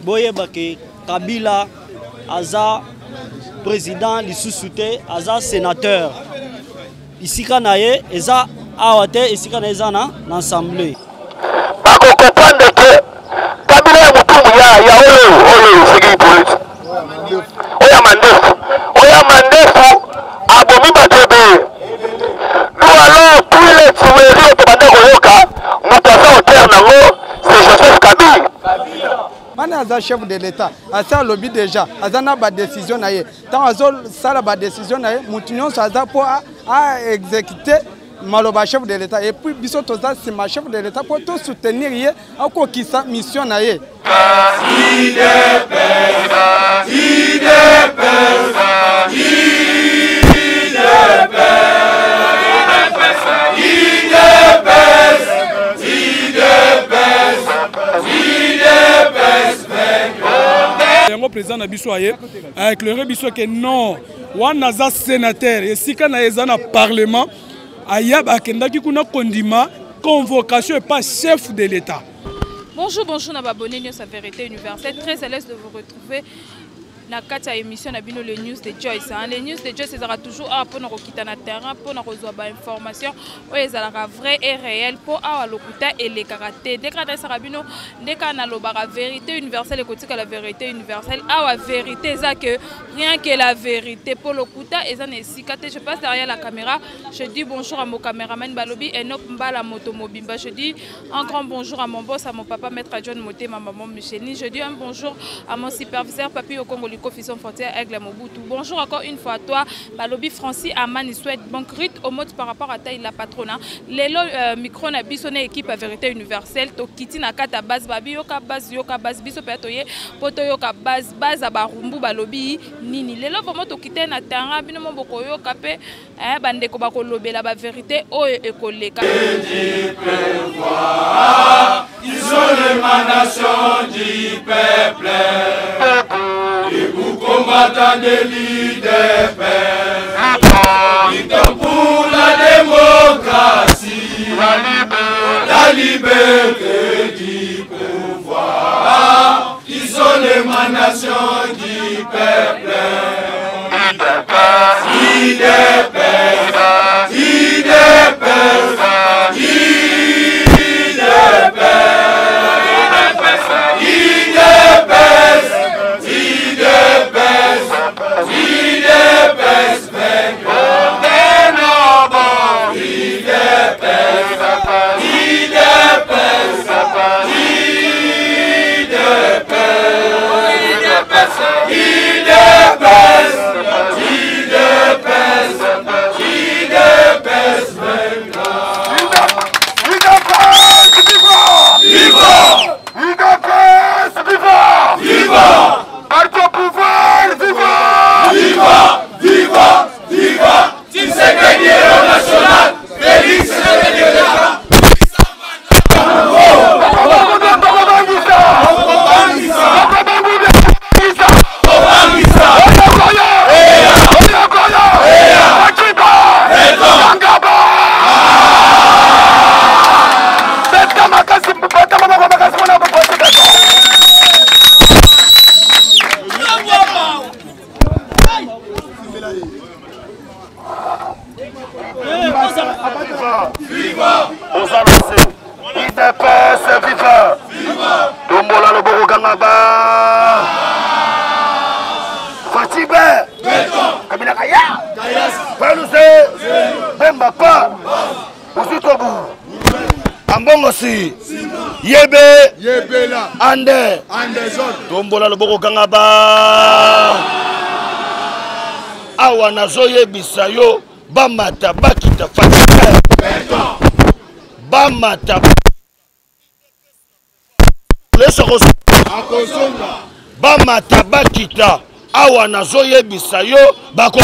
Boyeba ke Kabila aza président lisusu te, aza sénateur. Isika na ye eza awa te, esika na ye eza na assemblée. Bako comprendre que Kabila ya mutumbu ya ya oyo oyo soki Hippolyte oyo ya mandefu oyo ya mandefu abomi bato ebele. Nous alors tous les tueries oyo tobanda koyoka moto aza auteur nango c'est Joseph Kabila. Wana aza chef de l'État, asi alobi déjà, aza na ba décision na ye. Tant azosala ba décision na ye, mutu nyonso aza po a exécuter maloba chef de l'État. Et puis biso toza sima chef de l'État po to soutenir ye akokisa mission na ye. Yango président na biso aye a éclairé biso que non, wana aza sénateur, esika na ye eza na parlement, aya akendaki kuna kondima convocation et pas chef de l'État. Bonjour, bonjour, na abonné News à Vérité Universelle. Très à l'aise de vous retrouver na kati ya émission na bino le news de Joyce, hein. Le news de Joyce ezalaka toujours awa mpona kokita na terrain, mpona kozwa ba information oyo ezalaka vrai et réel, mpo awa lokuta elekaka te. Ndenge kaka nayesaka bino, nde kaka nalobaka vérité universelle ekotikala vérité universelle. Awa vérité eza que rien que la vérité, mpo lokuta eza na esika te. Je passe derrière la caméra, je dis bonjour à mon caméraman Balobi Enoch Mbala Moto Mobimba. Je dis un grand bonjour à mon boss, à mon papa Maître John Moté, ma maman Micheline. Je dis un bonjour à mon superviseur Papi Okongo Likofi sans frontières Aigle Mobutu. Bonjour encore une fois à toi Balobi Francis Amani, souhaite bon crit au mode par rapport à taille la patronne. Lelo micro na biso na équipe à vérité universelle to kiti na kata base babi yoka base yoka base biso pe toye poto yoka base base barumbu balobi nini. Lelo vraiment to kiti na terrain bino mo boko yoka pe bandeko bakolobela ba vérité oyo ekoleka. Ils sont l'émanation du peuple. Debout combattant de l'UDPS. Luttons pour la démocratie, la liberté du pouvoir. Ils sont l'émanation du peuple. UDPS, UDPS, UDPS, UDPS, UDPS, UDPS, UDPS, UDPS, UDPS, UDPS, UDPS, UDPS, UDPS, viva! Viva! UDPS, viva! Viva! Parti au pouvoir, viva! Viva! Viva! Viva! Tshisekedi héros national, Félix Tshisekedi. Oza na se UDPS viva! Tombola loboko kanga ba Fatshi be Kabila kaya Peluse Bemba pa Uzitobu Ambongo si Yebe Ande Tombola loboko kanga ba Awa nazoyebisa yo bamata bakita Fatshi bamata bamata bakita awa nazoyebisa yo bako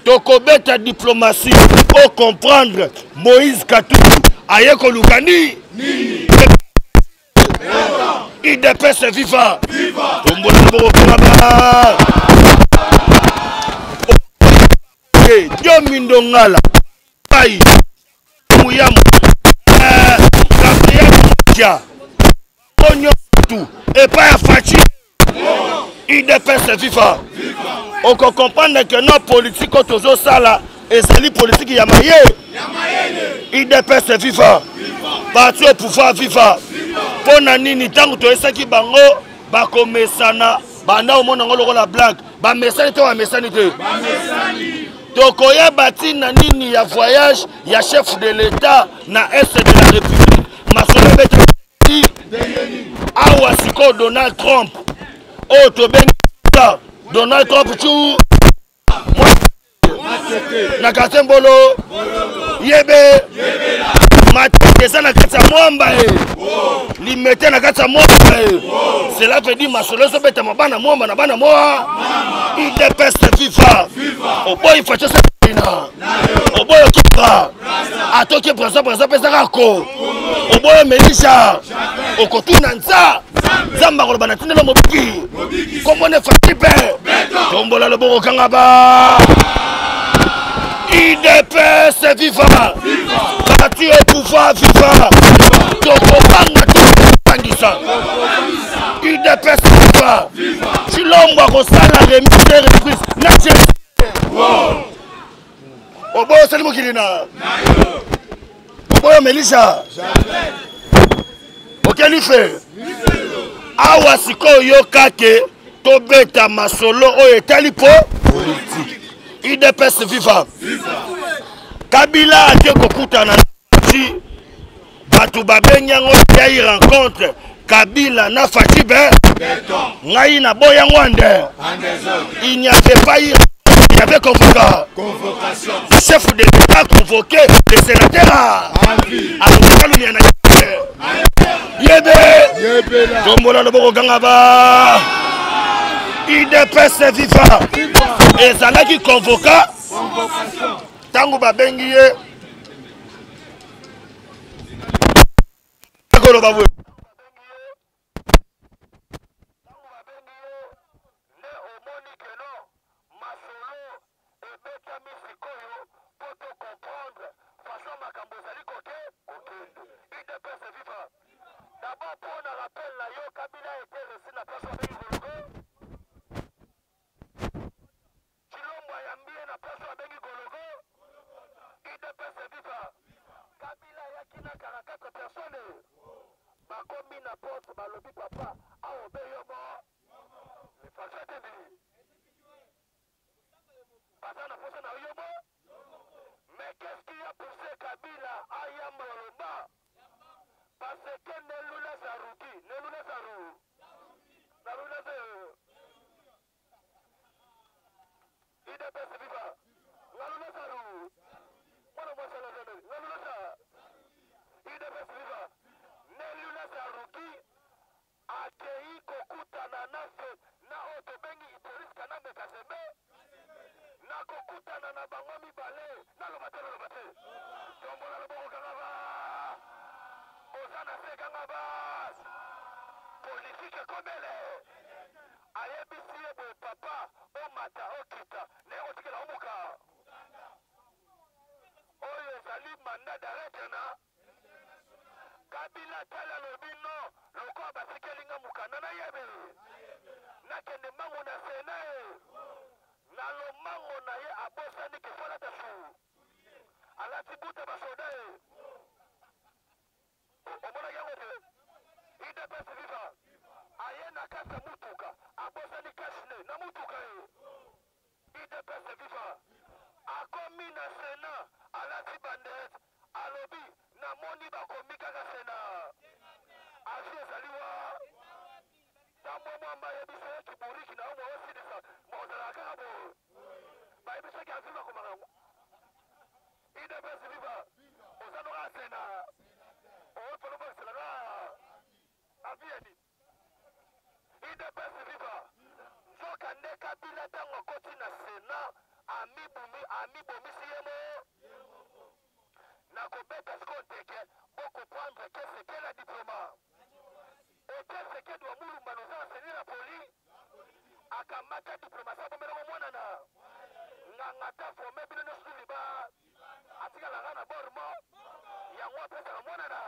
tokobeta diplomatie o comprendre Moïse Katumbi aye koluka nini UDPS viva tombola loboko kanga ba Diomi Ndongala Pai Muyamu Gabriel Modia Onyo bato epai ya Fatshi. UDPS viva! Okocomprendre que non, politique oyo tozosala ezali politike ya maye. UDPS viva! Parti au pouvoir viva! Mpo na nini ntango toyesaki bango bakomesana, banda omona yango lokola blague, bamesani te, bamesani te. Tokoyeba ntina nini ya voyage ya chef de l'État na est de la République. Masolo ebeta awa sikoyo. Donald Trump oyo tobengi Donald Trump cu na quartier Mbolo yebe Matete, eza na kati ya mwamba e Limete, na kati ya mwamba e. Cela veut dire masolo ezobetama bana mwamba na bana mwa. UDPS viva! Oboyi Fatshi na oboyi okibra atoki Braza, Braza apesaka ko oboyi omelisa okotuna nza Nzambe akoloba na tindelo mobiki komona Fatshi mpe tombola loboko kanga ba. UDPS viva! Parti au pouvoir viva! Tokobanga tokobangisa. UDPS viva! Tshilombo akosala remise reprise na oboyo osali mokili na oboyo melisa okeli fe awa. Sikoyo yoka ke tobeta masolo oyo etali po politique. UDPS viva! Kabila ake kokutana na Fatshi, bato babengi yango yai rencontre Kabila na Fatshi be. Ngai naboyi yango ande. Il n'y avait pas eu, il y avait convocation. Chef de l'État convoqué les sénateurs alongakalumia na yebe tombola loboko ganga ba. UDPS viva! Ezalaki convoca. Ntango babengi ye koloba boye. Nde omoni que non, masolo ebetami sikoyo mpo to comprendre façon makambo ezali koke kokende. UDPS viva! D'abord mpo na rappel na yo, Kabila était reçu na place babengi Goloko. Tshilombo ayambi ye na place babengi Gologo. UDPS viva! Kabila ayaki na 44 personnes, bakomi na porte, balobi: "Papa, awa obe yo mo Fatshi atindi, baza na posa na yo mo." Mais qu'est-ce qui a poussé Kabila ayamba oloba? Parce que Nelula Saruki, Nelula Saru Sarula se. UDPS viva! Ngalula Saru, mwana mwasi alazana Ngalula sa. UDPS viva! Nelula Saruki akei kokutana na fe na oyo tobengi Hippolyte Kanambe Kazembe. Na kokutana na bango mibale, naloba te, naloba te. Tombola loboko kanga ba oza na se, kanga ba politike ekomele. Ayebisi ye boye: "Papa, omata okita naye kotikela omuka oyo ezali mandat d'arrêt na Kabila." Tali alobi: "Non, lokola batikeli nga mokanda, nayebi nakende mbango na sena e." Na lomango na ye abosani ke falata su alati buta basoda e. Omonaki yango te? UDPS viva! Aye na kati ya mutuka, abosani cache-nez na mutuka e. UDPS viva! Akomi na Sena, alati banderette, alobi: "Namoni bakomi kaka Sena, avi ezali wa." Tambwe Mwamba ayebisa ye: "Kiburiki na yo mwa osilisa ozalaka kaka boye." Bayebisaki avi bakomaka yango. UDPS viva! Oza noka Sena oyo tolobakiselaka avi ya nini? UDPS viva! Nzoka nde Kabila ntango akoti na Sena amibumi, amibomisi ye mo nakobeta sikoyo nteke. Bocomprendre que c'était la diploma ete Sekedi wa Mulumba noza na seni na poli akamata diplomatie abomelako mwana na nganga ta forme bino nyonso liba atikalaka na bord mo yango apesaka mwana na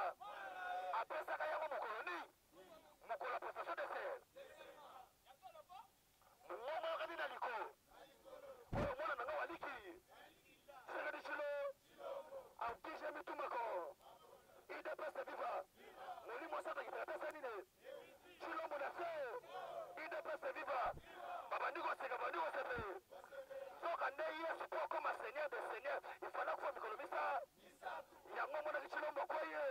apesaka yango mokolo nini. Mokolo ya prestation de ser mongongo oyokani na likolo oyo mwana na nga waliki Tshisekedi Tshilo ampige mitumako UDPS viva molimo sata kitaka pesa nini Tshilombo na se UDPS viva babandi koseka babandi kosepe nzoka nde Yesu mpo akoma seigneur de seigneur ifala kufa mikolo misa Yango amonaki Tshilombo akwei ye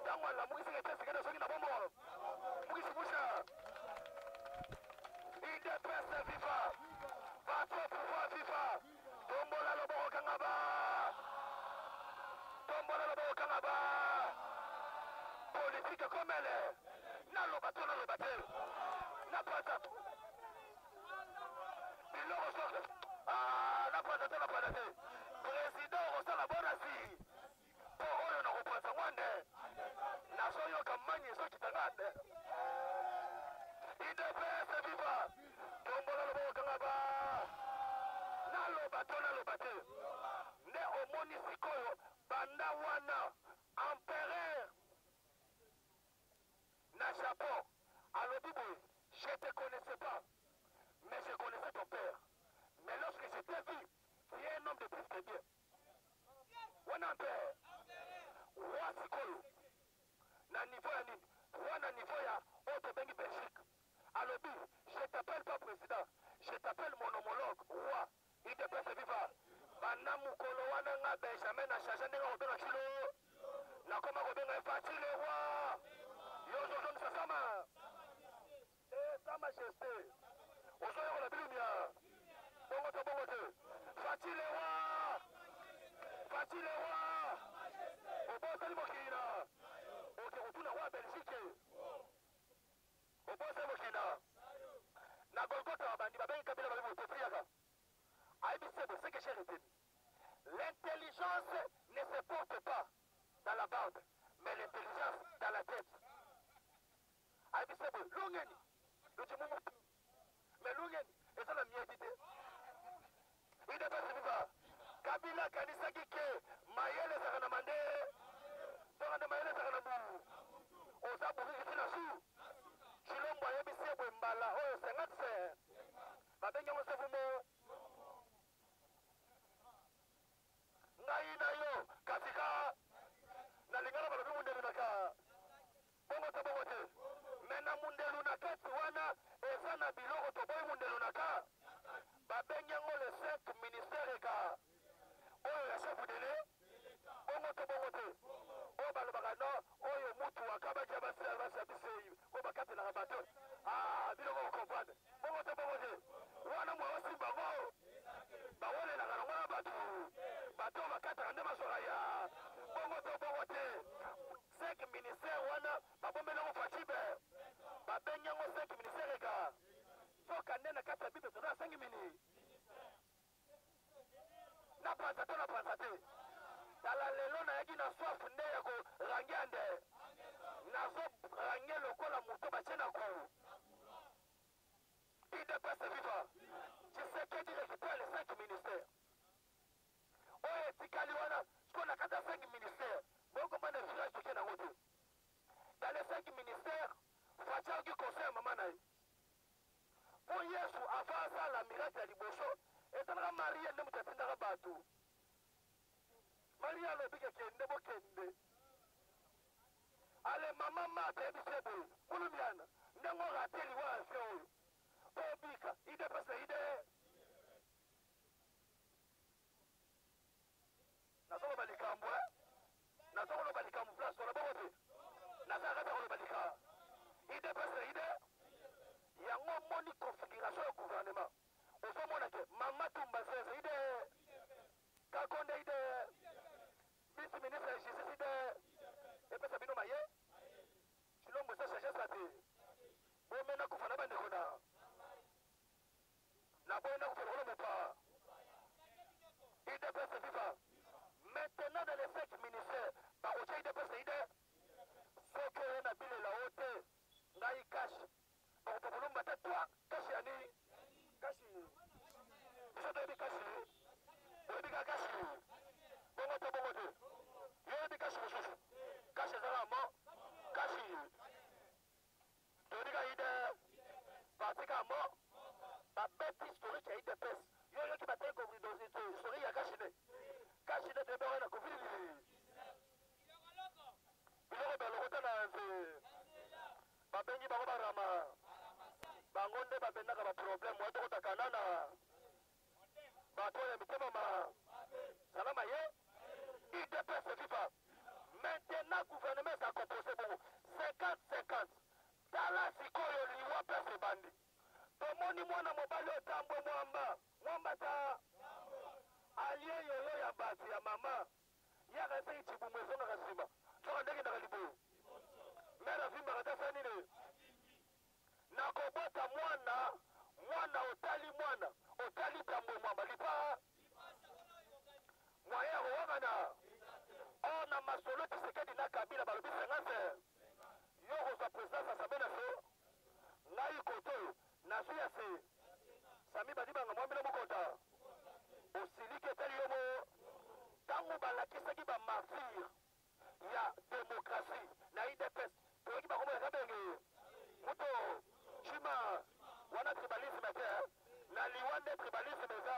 tango alamukisaki Etienne Tshisekedi azongi na bombo mukisi musha. Udps viva, parti au pouvoir viva, tombola loboko kanga ba, tombola loboko kanga ba, politique ekomele, naloba to naloba te, napanza biloko soki ah, napanza to napanza te, president okosala bonasi mpo oyo nakopanza ngo nde nazoyoka mani ezokita nga nde idps viva tombola loboko kanga ba naloba to naloba te nde omoni sikoyo banda wana empereur na Japon alobi boye je te connaissais pas mais je connaissais ton père mais lorsque je t'ai vu tu es un homme de plus que bien wana empereur roi sikoyo na niveau ya nini roi na niveau ya oyo tobengi Belgique alobi je t'appelle pas président je t'appelle mon homologue roi Udps viva banda mukolo wana nga Benjamin na change ndenge kobenga tshilo nakoma kobenga ye Fatshi le roi yo ozozongisa sama eh sa majesté ozoyokola bilumia bongo to bongo te Fatshi le roi Fatshi le roi obosani mokili na oke kotuna roi ya Belgique Obosani mokili na na Golgotha babandi babengi Kabila babi boye yaka ayebisi ye boye ce que j'ai retenu l'intelligence ne se porte pas dans la barbe mais l'intelligence dans la tête ayebisi ye boye lungeni ludi mumutu mais lungeni eza na miedi te idepesi viva Kabila akanisaki ke mayele ezalaka na mande soka nde mayele ezalaka na bu oza bourrique ti na su Tshilombo ayebisi ye boye mbala oyo 50 se babengi yango sevumo ngai na yo katika na lingala balobi mundelu na ka bongo te bongo te me na mundelu na kati wana eza na biloko toboyi mundelu na ka babengi yango le 5 ministère eka oyo ya chef de l'Etat bongo te bongo te oyo balobaka no oyo mutu akabaki ya basi ya basi ya bisei oyo bakatelaka bato ah biloko okomprendre bongo te bongo te wana mwa osimba ngo bawelelaka nango na bato bato oyo bakataka nde bazwaka ya bongo te bongo te cinq ministère wana babombeli yango facibe babengi yango cinq ministère eka soka nde na kati ya bible toza na cinq mini na panza to na panza te tala lelo nayaki na soif nde ya korange ande nazo range lokola moto batie na ku udps viva Tshisekedi récupère les cinq ministères oyo etikali wana sikoyo na kati ya cinq ministères bokomba na village toke nango te dans les cinq ministères Fatshi ayoki conseil ya mama na ye mpo Yesu avant asala miracle ya liboso ezalaka Maria nde moto atindaka bato Maria alobi ke kende bokende ale mama Marthe ayebisi ye boye mulumiana ndenge orate liwa ya vie oyo mpo obika idps na ide nazoloba likambo eh? nazokoloba likambo place wana bongo te naza kati ya koloba likambo idps na ide yango omoni configuration ya gouvernement ozomona ke mama tumba zeze ide kakonde ide vice ministre ya justice ide epesa bino maye Tshilombo eza sagesse ate bomena kufa na bandeko na naboyi nakufa lokola mopa udps viva maintenant dans les cinq ministères bakotia udps na ide soki oye na bilela o te ngai cash bakopopolomba te toi cash ya nini cash biso toyebi cash oyebi kaka cash bongo te bongo te yo oyebi cash mosusu cash ezalaka mo cash. Ebongo na covid biloko balokota na nze babengi bango barama bango nde babendaka baproblème wa tokota kanana bato ya mitema ma zala maye udps viva. Maintenant gouvernement eza compose bongo 50 50. Tala sikoyo liwa place ebandi. Tomoni mwana mobali oyo Tambwe Mwamba, Mwamba ta alie yoyo ya bato ya mama ye akanisaki tshibumu ezongaka nsima nzoka nde ekendaka liboso. Mère avimbaka te asala nini? Nakobota mwana, mwana otali mwana otali Tambwe Mwamba lipa moyen ya kowangana. Or na masolo Tshisekedi na Kabila balobi 50 yo okozwa presidence assemblée nationale ngai kote oyo nazwi ya se sami badibanga mwambila mokota osiliki etali yo mo ntango balakisaki ba martyrs ya democratie na udps toyoki bakombo ya kabenge moto chima wana tribalisme te na liwa nde tribalisme eza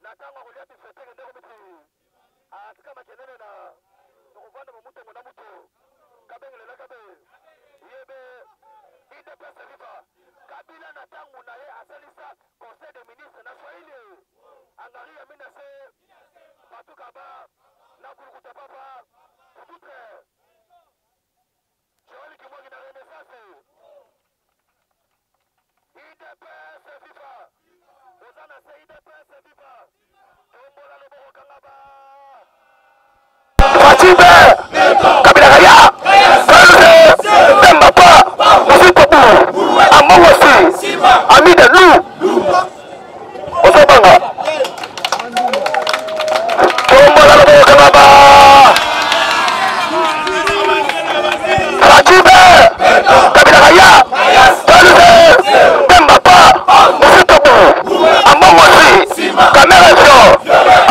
na ntango akolia bifeteke nde komiti atika makenene na tokovanda momutongo na moto kabengelela kabe yebe udps viva. Kabila na ntango na ye asalisa conseil des ministres na swahili angari ya minase patuka ba na kulukuta papa kututre Joël Kimwaki na Renaissance. UDPS viva. Oza na se UDPS viva. Tombola loboko kanga ba. Fatshi Kabila kaya. Kaluze Bemba pa. Muzito bu. Amongo si. Amida lu. Ozobanga. Tombola loboko kanga ba. Fatshi Kabila kaya. Kaluze Bemba pa. Muzito bu. Amongo si. Kamera fio.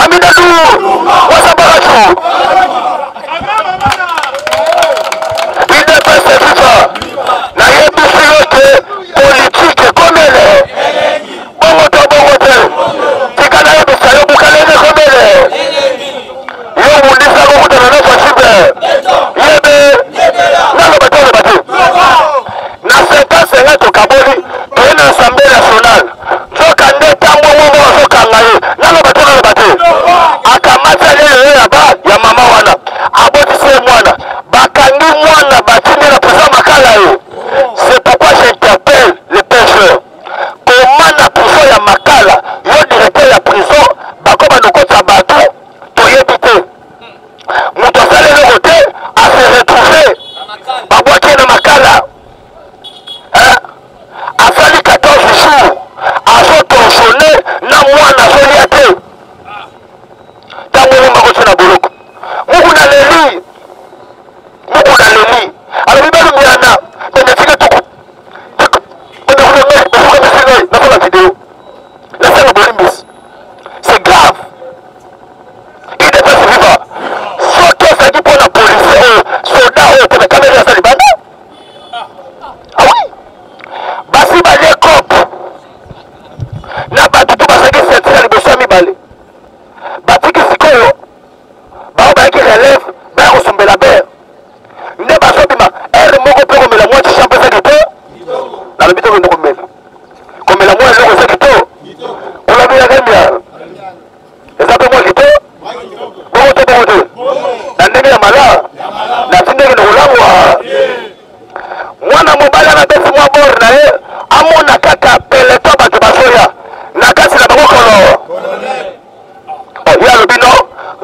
Amida lu. Wasabaratu. UDPS viva. Nayebisi yo te politike ekomele bongo to bongo te. Tika nayebisa yo bukalenge ekomele yo bundisa kokutana na Fatshi yebe naloba te oloba te na 50 tokaboli toye na assemblée nationale nzoka nde ntango moko bazokanga ye naloba te naloba te akamati alie yoyo ya ba ya mama wana abotisi ye mwana bakangi mwana batindi na prison makala ye. C'est pourquoi j'interpelle le pêcheur koma na prison ya makala yo directeur ya prison bakoma nokotisa bato toyebi te moto asali eloko te ase retrouve babwaki ye na makala asali 14 jours azotorsionne na mwana azolia te ntango elomba koti na boloko muku na leli muku na leli alobi balumiana benefike tuku benefike nasala video nasala bolimbisi. C'est grave. UDPS viva. Soki ozalaki mpo na policier oyo soda oyo te kamere aza libanda. Ah oui, basi balie cope na bato to bazalaki sentire ya liboso ya mibale batiki sikoyo bao bayaki relève baya kosombela bere nde bazobima ere moko mpe komela mwa chicha mpe eza kitoko. Nalobi te kende komela komela mwa eloko eza kitoko kolobelaka mbia eza mpe mwa kitoko bongo te bongo te na ndenge ya mala na ti ndenge na kolangwa mwana mobali anabeti mwa bor na ye amona kaka peleton bato bazoya na kati na bango kolo ye alobi no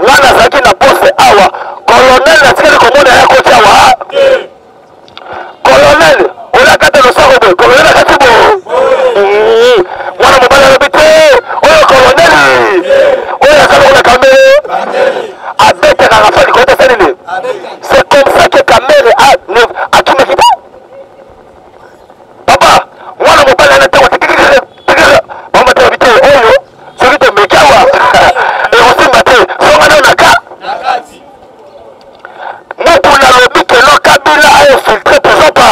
nga nazalaki na poste awa colonel natikali komona ya koti awa colonel olakata losako boye colonel akati bo mwana mobali alobi te oyo colonel oyo aza lokola Kamere abetaka rafa likolo te nini. C'est comme ça que Kamere akimaki te papa mwana mobali ana ntango bango te te oyo soki tomeki awa ekosimba te songa nao na ka muku nalobi kelo Kabila ainfiltre prison pa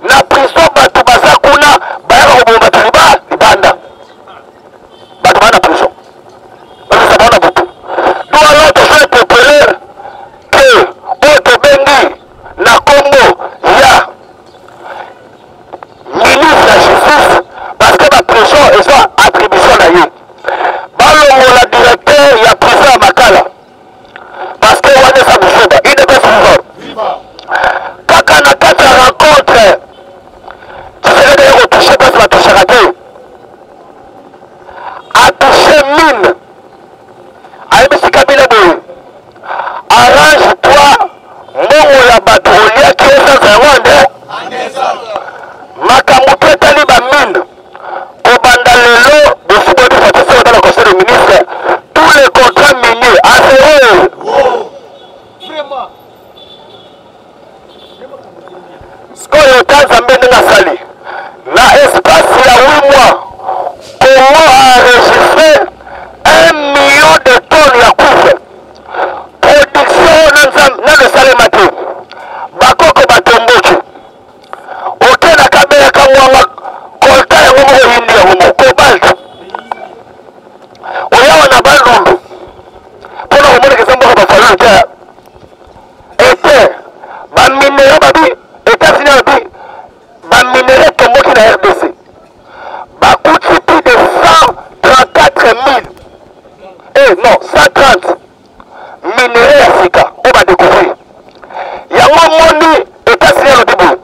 na prison bato baza kuna bayaka koboma bato libanda bato baa na prison. 132, non, 130 minerais ya sika oyo badécouvrir yango. Moni États-Unis alobi boye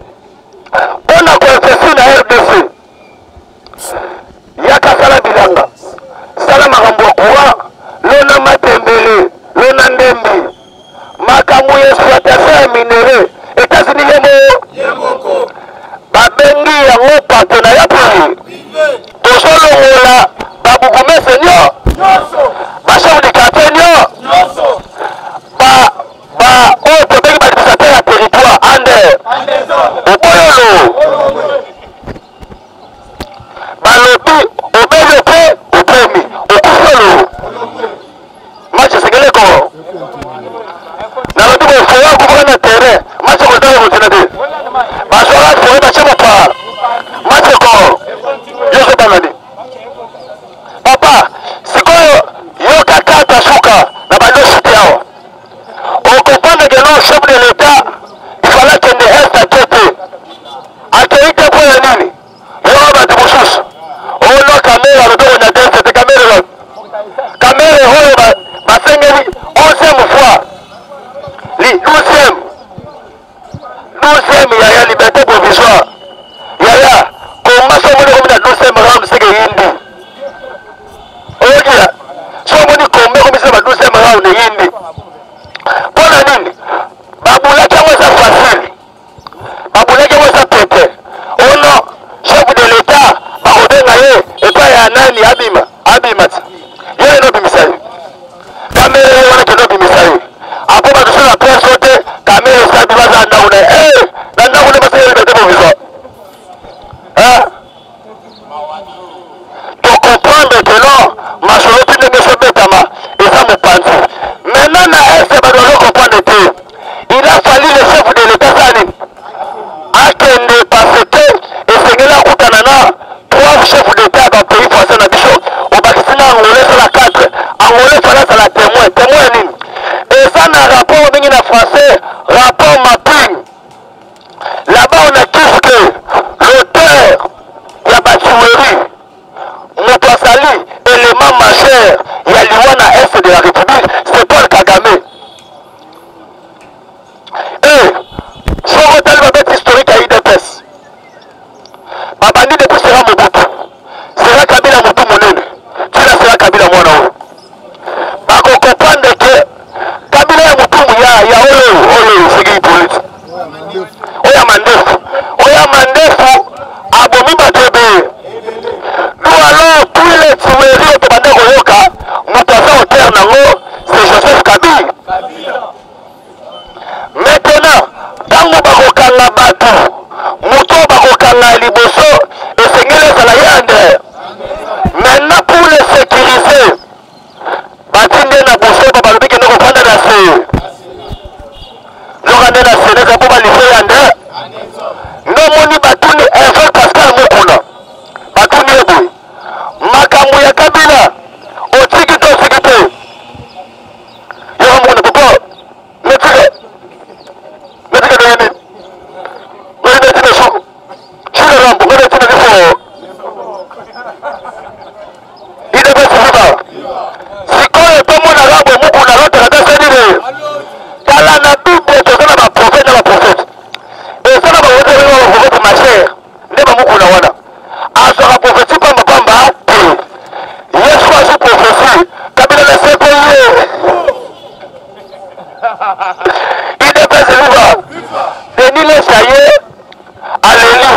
mpo na koinvestir na RDC: yaka, sala bilanga, sala makambo ya courant, lona matembele, lona ndembi, makambo ya exploitation ya minerais. États-Unis ye moko babengi yango partenariat privé. Tozolongola babourgmestre nyonso, bachef de quartier nyonso, ba oyo tobengi baadministrateur ya territoire ander oboyolo. Balobi obeli ope opemi okufi olo match esengeli ko nalobi bofoya akufaka na terrain, match ekozala kotina te. Bazwaka foye, batie mopaa, match eko yozobangani. Papa, sikoyo yoka kaka suka na bandosite awa, okomprendre que non, chef de l'État il fallait akende Est, ake te, akei te. Mpo ya nini? Yoka bato mosusu ono Kamerhe alobi kona teste te. Kamerhe, Kamerhe oyo basengeli 11e fois, li 12e, 12e yaya, liberté provisoire yaya. Koma so omoni komi na 12e round, seke yindi oyokia. So omoni kombe komisi na ba 12e round, eyindi. Mpo na nini babulaki yango? Eza facile, babulaki yango, eza pete. Ono chef de l'État bakobenga ye epai ya nani? Abima, abima ti ye eno obimisa ye. Kamerhe wana kende obimisa ye apo bato so na preso te. Kamerhe esabi baza ndako na ye, na ndako nde basala liberté provisoire. Tocomprendre que non, masolo ti ndenge ezobetama eza mopanzi. Maintenant na Est bato bazocomprendre te. Il a fallu le chef de l'État sani akende parce que esengeli akutana na trois chefs d'État ya bapays voisin na biso. Obakisi na Angola, esala 4. Angola efali asala témoin. Témoin ya nini? Eza na rapport mingi na français, rapport mapping. Là-bas, on accuse que l'auteur ya batuerie, moto azali élément majeur ya liwa na Est de la République, c'est Paul Kagame. E soki otali babeti historique ya UDPS, babandi depuis sera Mobutu, sera Kabila, motu monene tina sera Kabila mwana oyo, bakocomprendre que Kabila ya motumu ya oyo oyo soki Hippolyte oyo ya mandefu, oyo ya mandefu abomi bato ebele. Nous alors, tous les tueries oyo tobanda koyoka, moto aza auteur nango, c'est Joseph Kabila. Maintenant, ntango bakokanga bato, moto oyo bakokanga ya liboso esengeli ezala ye ande. Maintenant, pour le sécuriser, batindi ye na busoba. Balobi kende kofanda na se, nzoka nde na seneka mpo balise ya nde ndomoni. Batuni évêque Pascal Mukuna, batuni ye boye: makambo ya Kabila otiki to otiki te? Yoka mokuna papa, netika netika ndenge nini? Oyi neti na su shina rambo nga neti na kifo UDPS viva. Sikoyo tomonaka boye, Mukuna alotaka te senile. Tala, na Bible toza na baprophète na baprophète, eza na baprophète, na baprophète majeur nde bamukuna wana azwaka prophétie pambapamba te. Yesu azwi prophétie, Kabila na sepe ye. UDPS viva. Denis Lesa ye aleli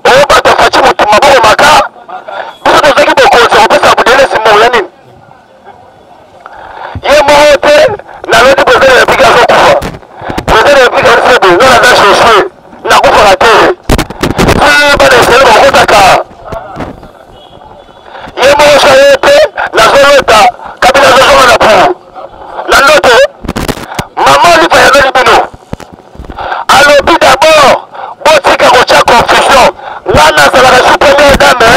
oyo bato afaci motu maboko maka. Biso tozwaki bokonzi ya kopesa budelesi mbongo ya nini? Ye moko te. Naloti président de République azokufa. Président de République azokufa boye, nga naza Josue, nakufaka te ti bana esele bakokotaka. Ye moko so ye te. Nazolota Kabila azozonga na pulu na ndoto. Mama Olive ayambeli bino, alobi d'abord botika kotya confusion. Nga nazalaka su première dame,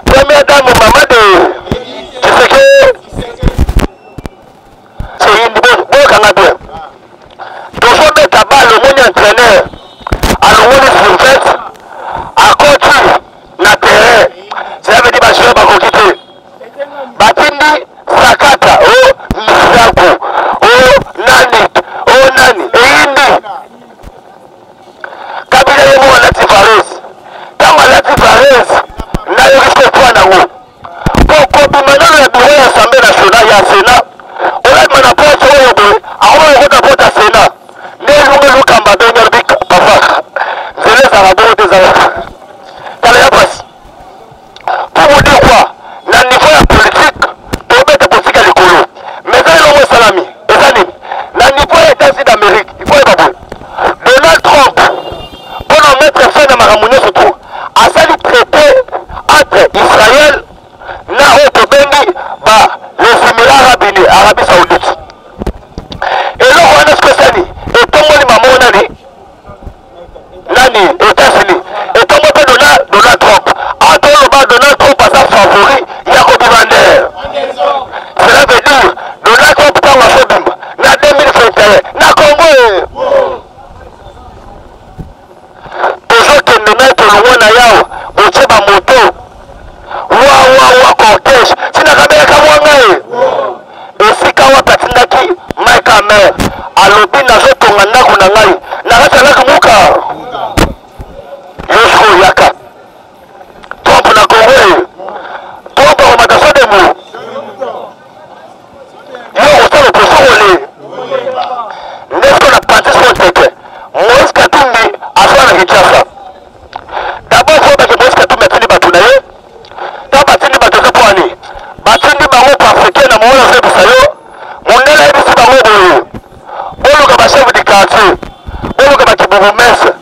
première dame mama de Tshisekedi seyindi. Boyokanga bien, tozobeta bale, omoni entraîneur alongoli survêt, akoti na terrain, cela veut dire bajoueur bakoki te, batindi. ya Sénat, olabima na porte oyo boye, akoma kokota porte ya Sénat. Nde elunga elukamba bengi alobi papa, nzela ezalaka bongo te, ezalaka tala ya pasi. Pour vous dire quoi, na niveau ya politique, tobeta politique ya likolo, mais eza elongo esalami, eza nini? Na niveau ya États-Unis d'Amérique, il faut yeba boye, Donald Trump, mpo na mettre fin na makambo nyonso tu, asali traité entre Israël na oyo tobengi ba les Émirats arabes unis, Arabie Saoudite. Eloko wana soki esali, etomboli mamo nani nani États-Unis, etombo mpe Donald Trump. Awa toloba Donald Trump aza favori ya kobima nde, cela veut dire Donald Trump ntango azobima na 2021 na Congo, tozokende na tolongwa na yawa botie bamoto wawawa cortège tina kabelaka mwanga ye esika wapi atindaki Mike Amer, alobi nazotonga ndako na ngai na kati ya laki muka yo sikoyo yaka Trump na Congo ye Trump akomata so demu yo okosala opposition ole nde sikoyo na panzi sikoyo teke Moïse Katumbi azwa na Kinshasa. D'abord fo bake Moïse Katumbi atindi bato na ye. Ntango batindi bato eza mpo ani batindi bango, parce que na mongolo azoyebisa yo mondele ayebisi bango boye: boluka bachef du quartier, boluka bakibourgmestre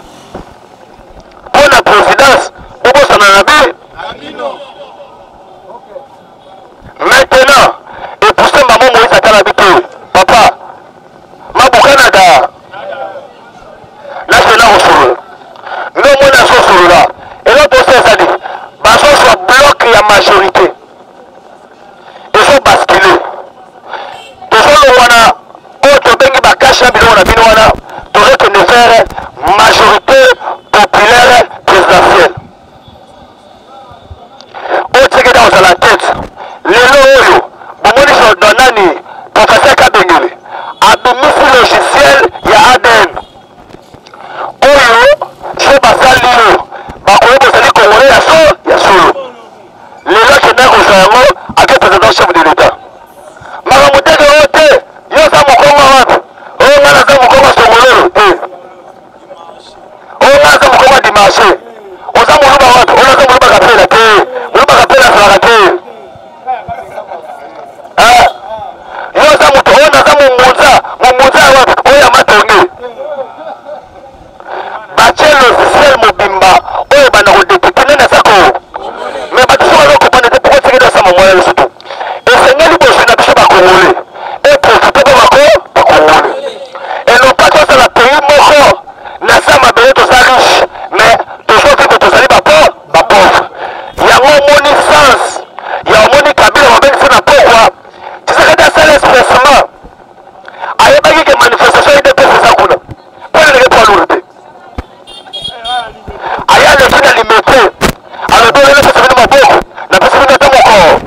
mpo na présidence, bobosana na bi. Maintenant epuse mama Moïse atala bi te, papa mabukanaka nasela kosolola nde omoni azosolola eloko oso ezali bazozwa bloc ya majorité, ezobaskile, tozolongwa na oyo tobengi bakashe ya biloko na bino wana, tozokende vers majorité populaire présidentielle oyo Tshisekedi akozala tete. Lelo oyo bomoni so nani, professeur Kabengele abimisi logiciel ya ADN oyo so basali yo bakoyeba ozali congolais ya so ya solo. Lelo akendaki kozwa yango, ake président chef de l'État makambo teke oyo te, yo oza mokongo wapi? Oyo ngai naza mokongo songololo te, oyo ngai naza mokongo ya dimanche. Oza moluba wapi? Oyo naza moluba kapela te, moluba kapela azalaka te. Yo oza moto oyo naza momunza, momunza ya wapi? Oyo ya matonge. Batie logiciel mobimba oyo banda kodetecte nde naza ko me bato soki bazokomprendre te pourquoi Tshisekedi asama mwana nyonso tu. Esengeli bozwi na biso bakongole eprofite mpo bako bakongole enopa tozala pays moko na sa mabele, toza riche mais tozovivre tozali bapo bapauvre. Yango omoni sens ya omoni Kabila babengisi na pokwa, Tshisekedi asala expressement, ayebaki ke manifestation UDPS eza kuna mpo elenge poids lourd te, aya aleki na limete, alobi oyo napesa bino maboko, napesi bino ata moko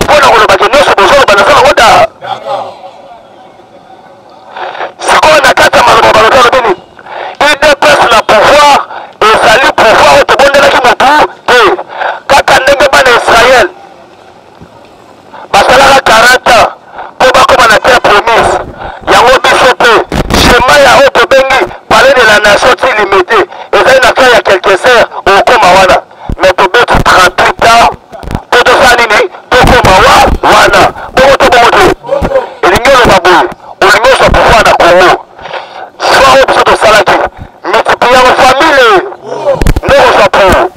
mpo na kolobaki nyonso bozoloba naza nango da. Sikoyo na kati ya maloba balobi, alobi nini? UDPS na pouvoir ezali pouvoir oyo tobondelaki motu te, kaka ndenge bana Israel basalaka 40 ans mpo bakoma na terre promise, yango biso mpe schéma ya oyo tobengi palais de la nation ti limete ezali na fin ya quelques heures okoma wana, mais tobeti 38 ans mpo tosala nini? Tokoma wa wana bongo to bongo te. Elingi oloba boye, olingi ozwa pouvoir na Congo, soit oyo biso tosalaki multiplie yango fois mille nde kozwa pour.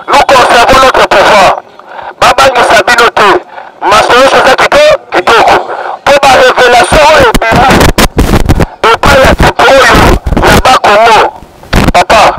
Nous conservons notre pouvoir, babangisa bino te, masolo nyonso eza kito kitoko mpo barevelation oyo ebimi epai ya tipo oyo ya Bakongo papa.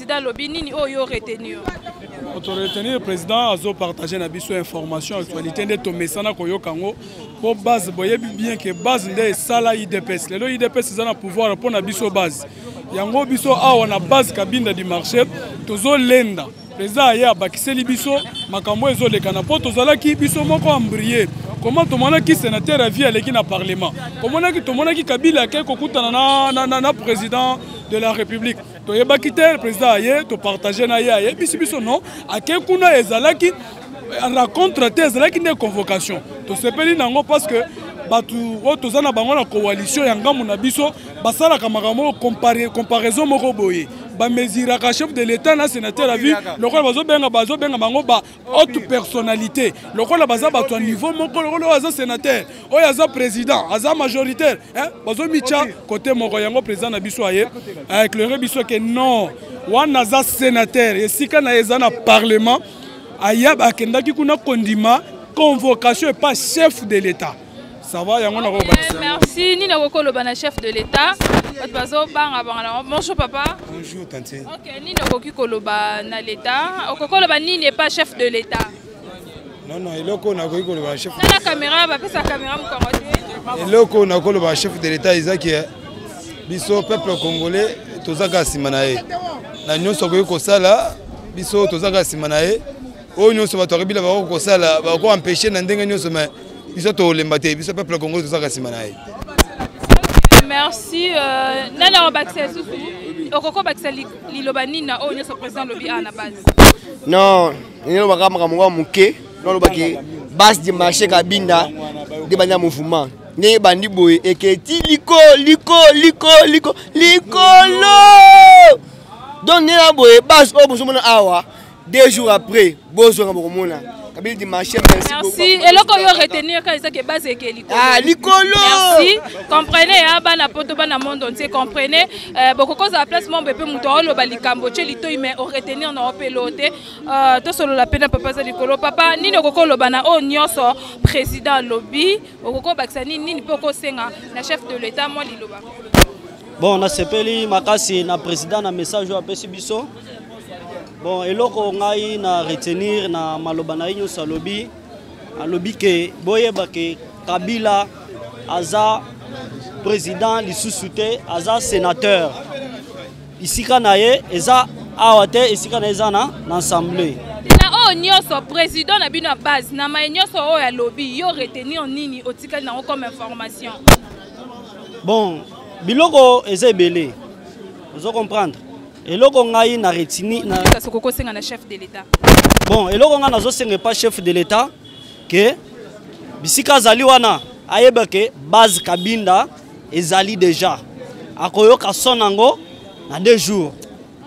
président alobi nini oyo yo retenir? Toretenir, président azopartage na biso information, actualité nde tomesana koyoka yango, mpo base, boyebi bien ke base nde esala UDPS. Lelo UDPS eza na pouvoir mpo na biso base. Yango biso awa na base Kabinda du marché tozolenda président aye abakiseli biso makambo ezolekana, mpo tozalaki biso moko embrouillé. Comment tomonaki sénateur à vie aleki na parlement, komonaki, tomonaki Kabila ake kokutana na président de la République, toyebaki te. Président aye, topartage na ye, ayebisi biso non, ake kuna ezalaki rencontre te, ezalaki nde convocation. Tosepeli nango parce que bato oyo toza na bango na coalition ya ngambu na biso basalaka makambo comparaison moko boye, bamesuraka chef de l'État na sénateur à vie lokola bazobenga bango ba haute personnalité, lokola baza bato ya niveau moko, lokola oyo aza sénateur, oyo aza président, aza majoritaire, bazomitya côté moko. Yango président na biso aye aéclaire biso ke non, wana aza sénateur, esika na ye eza na parlement. Aya akendaki kuna kondima convocation epa chef de l'État. Ça va, yango na kobakisa. Merci. Nini okoki koloba na chef de l'État? Bato bazobanga banga nango. Bonjour papa. Bonjour tantine. Ok, nini okoki koloba na l'État? Okoki koloba nini epa chef de l'État? Non, non, eloko nakoki koloba chef Tala caméra, bapesa caméra mokongo te. Eloko nakoki koloba chef de l'État ezaki biso peuple congolais toza kaka nsima na ye na nyonso akoki kosala. Biso toza kaka nsima na ye. Oyo nyonso bato akabila bakoki kosala, bako empêche na ndenge nyonso, mais biso tolemba te. Biso peuple congolais toza kaka nsima na ye. Merci. Nani akobakisa lisusu? Okoki kobakisa liloba nini na oyo nyonso président alobi awa na base? Non, nalobaka makambo ngo ya moke. Nalobaki base du marché Kabinda nde bandi ya mouvement, ndenge ebandi boye, eketi liko liko liko liko likolo. Donc nde na boye, base oyo bozomona awa, 2 jours après bozonga, bokomona Kabila du marché. Merci. Merci. Eloko oyo retenir kaka ezaki base eke likolo. Ah, likolo. Merci. Comprenez ya bana poto, bana monde entier, comprenez. Bokoki kozala place mombe mpe moto aoloba likambo, tie litoi, mais oretenir na yo mpe lo te. Tosolola mpe na papa aza likolo. Papa, nini okoki oloba na oyo nyonso président alobi? Okoki obakisa nini? Nini mpe okosenga na chef de l'État? Mwa liloba. Bon, nasepeli makasi na président, na message oyo apesi biso. Bon, eloko ngai na retenir na maloba na ye nyonso alobi, alobi ke boyeba ke Kabila aza président lisusu te, aza sénateur. Esika na ye eza awa te, esika na ye eza na assemblée. Na oyo nyonso président na bino ya base, na maye nyonso oyo alobi, yo retenir nini? Otikali nango comme information? Bon, biloko eza ebele, ozo comprendre. Eloko ngai na retenir na kasi okoki kosenga na chef de l'État? Bon, eloko ngai nazosenga epa chef de l'État ke bisika azali wana, ayeba ke base Kabinda ezali déjà, akoyoka son yango na 2 jours.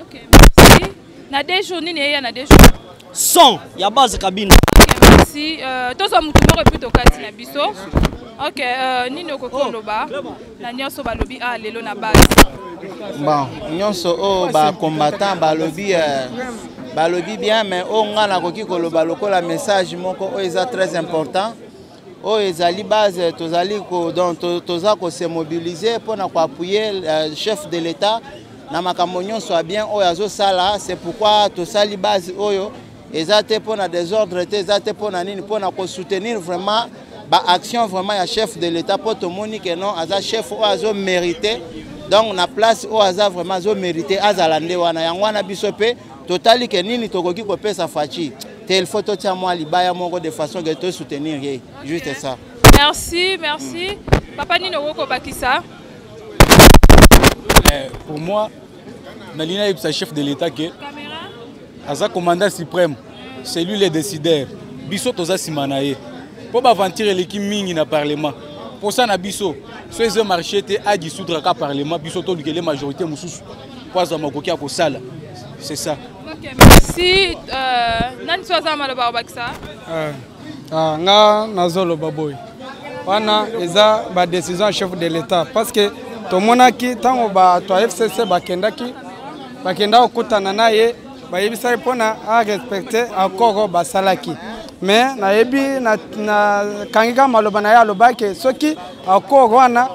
Ok, merci. Na 2 jours, nini eya na 2 jours? Son ya base Kabinda. Ok, merci. Tozwa motu moko et puis tokati na biso. Ok, nini okoki koloba na nyonso balobi a lelo na base? Bon, nyonso oyo bacombattant balobi, balobi bien, mais oyo nga nakoki koloba lokola message moko oyo eza très important, oyo ezali base, tozali ko, donc toza kose mobiliser mpona koappuyer chef de l'État na makambo nyonso ya bien oyo azosala. C'est pourquoi tosali base oyo. Eza te mpona désordre te, eza te mpona nini, mpona kosoutenir vraiment baaction vraiment ya chef de l'État, mpo tomoni ke non, aza chef oyo azomérite. Donc na place oyo aza, vraiment azomérite azala nde wana. Yango wana biso mpe totali ke nini tokoki kopesa Fatshi te, il faut totia mwa libaya moko de façon ke tosoutenir ye, juste ça. Merci, merci. Papa, nini okoki kobakisa? Pour moi, nalingi nayebisa chef de l'État ke aza commandant suprême, c'est lui le décideur. Biso toza nsima na ye, mpo baaventure eleki mingi na parlement. Mposa na biso, so eza marché te, adissoudre ka parlement, biso tolukele majorité mosusu mpo azwa makoki ya kosala. C'est ça. Ok, merci. Nani so aza maloba kobakisa? Ah, nga nazoloba boye, wana eza badécision ya chef de l'État, parce que tomonaki ntango bato ya FCC bakendaki, bakenda kokutana na ye, bayebisaki mpona arespecte accord oyo basalaki. Mais nayebi, nakangi kaka maloba na ye, alobaki soki accord wana,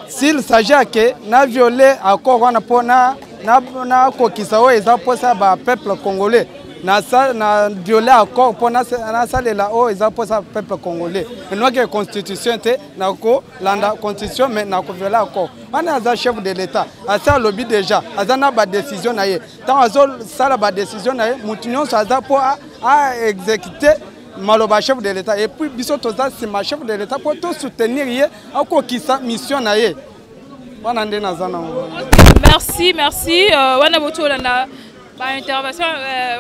s'il s'agit ke na viole accord wana mpo na Nakokisa oyo eza mposa ya bapeuple congolais. Na viole accord mpo nasalela oyo eza mposa ya peuple congolais, enoki constitution te. Nakolanda constitution, mais nakoviole accord wana. Aza chef de l'État, asi alobi déjà, aza na badécision na ye. Ntango azosala badécision na ye, motu nyonso aza mpo aexécute maloba chef de l'État. Et puis biso toza nsima chef de l'État mpo tosoutenir ye akokisa mission na ye. Wana nde naza nango. Merci, merci. Wana boti olanda baintervention,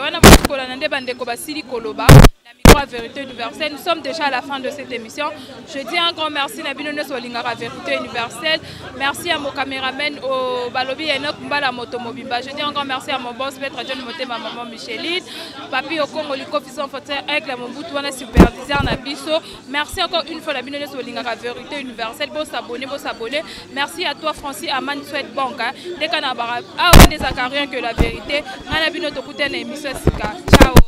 wana boti kolanda nde bandeko basili koloba na micro ya Vérité universelle. Nous sommes déjà à la fin de cette émission. Je dis un grand merci na bino nyonso bolingaka Vérité universelle. Merci à mon caméraman au balobi Enoch Mbala Moto Mobimba. Je dis un grand merci à mon boss Maître John Motema, maman Micheline, Papi Okongo Likofi sans fauteuil, Aigle Mobutu wana superviseur na biso. Merci encore une fois na bino nyonso bolingaka Vérité universelle. Bosabonner, bosabonner. Merci à toi Francis Aman Swed Bank, hein. Ndeka na bara awa nde ezalaka rien que la vérité. Ngai na bino tokutana na émission sika. Ciao.